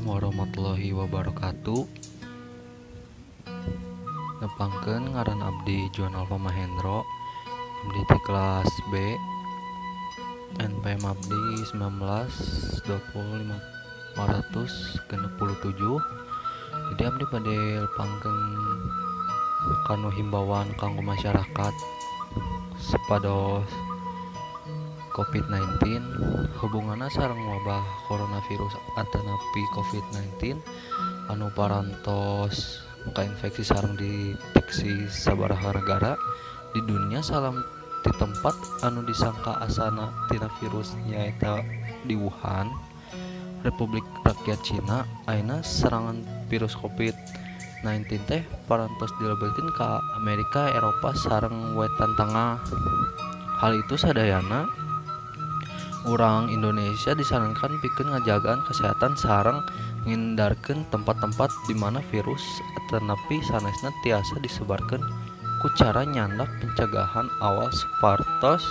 Assalamualaikum warahmatullahi wabarakatuh. Nepangkeun ngaran abdi Juan Alfa Mahendro, abdi ti kelas B, NPM abdi 19 25 467. Jadi abdi bade nepangkeun kanu himbauan kanggo masyarakat supados COVID-19 hubunganna sareng wabah coronavirus atanapi COVID-19 anu parantos kainfeksi sareng dideteksi sabaraha nagara di dunia salam di tempat anu disangka asana tina virus nyaeta di Wuhan, Republik Rakyat Cina. Ayeuna serangan virus COVID-19 teh parantos dilebetkeun ka Amerika, Eropa sareng Wetan Tengah. Hal itu sadayana urang Indonesia disarankan pikeun ngajagaan kesehatan sareng ngindarkeun tempat-tempat di mana virus atanapi sanesna tiasa disebarkeun ku cara nyandak pencegahan awal sapertos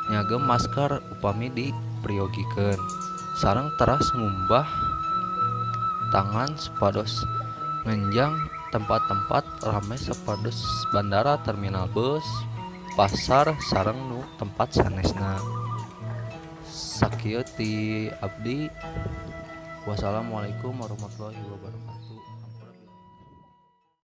nyagem masker upami diperyogikeun sareng teras ngumbah tangan supados ngenjang tempat-tempat rame sapertos bandara, terminal bus, pasar sareng nu tempat sanesna. Sakieu ti abdi. Wassalamualaikum warahmatullahi wabarakatuh.